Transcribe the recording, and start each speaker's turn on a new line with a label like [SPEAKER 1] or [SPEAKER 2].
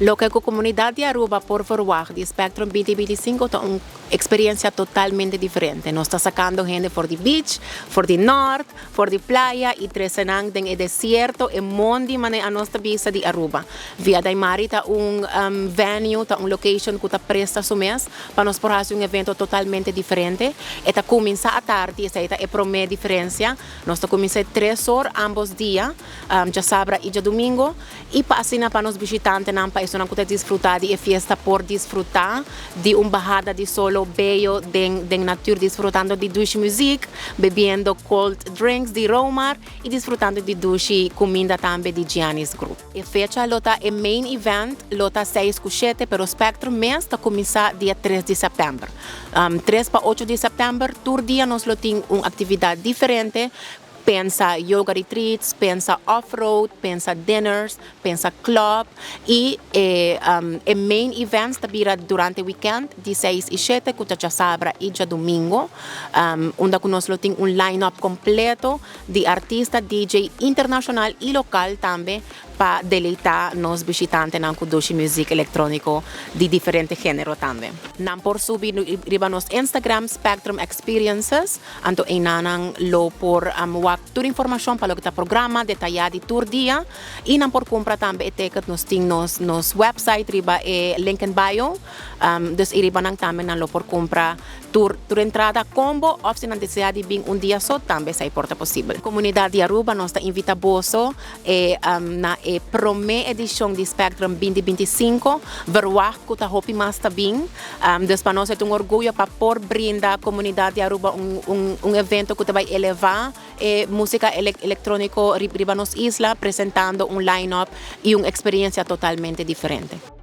[SPEAKER 1] Loke cu comunidad di Aruba por verwacht di Spectrum 2025 ta un experiencia totalmente diferente. Nos ta sacando hende for di beach, for di nort, for di playa y trece nan den e desierto, e mondi mane anos ta bisa di Aruba. Villa Daimari ta un venue, ta un location cu ta presta su mes pa nos por haci un evento totalmente diferente. E ta cuminsa atardi, esey ta e prome diferencia. Nos ta cuminsa e 3 or ambos dia, diasabra y diadomingo, y pa asina pa nos bishitantenan, pa esunnan cu ta disfruta di e fiesta por disfruta di un bahada di solo bello den natura, disfrutando di dushi music, bebiendo cold drinks di Romar y disfrutando di dushi cuminda tambe di Giannis Group. E fecha lo ta e main event, lo ta 6 cu 7, pero Spectrum mes ta cuminsa dia 3 di september. 3 pa 8 di september, tur dia nos lo tin un actividad diferente. Pensa yoga retreats, pensa off-road, pensa dinners, pensa club y e main events ta bira durante weekend di 6 y 7, cu ta diasabra y diadomingo, unda cu nos lo tin un line-up completo di artista, DJ internacional y local tambe pa deleita nos bishitantenan cu dushi music electronico di diferente genero tambe. Nan por subi riba nos Instagram, Spectrum Experiences, anto eynan lo por wak tur informacion pa loke ta programa detaya di tur dia y nan por cumpra tambe e ticket. Nos tin nos website riba e link in bio, dus riba nan tambe nan lo por cumpra tur entrada combo of si nan desea di bin un dia so tambe esey por ta posibel. Comunidad di Aruba, nos ta invita boso na e prome edicion di Spectrum 2025. Verwacht cu ta hopi mas ta bin. Dus pa nos ta un orguyo pa por brinda comunidad di Aruba un evento cu ta bay eleva musica electronico riba nos isla, presentando un line-up y un experiencia totalmente diferente.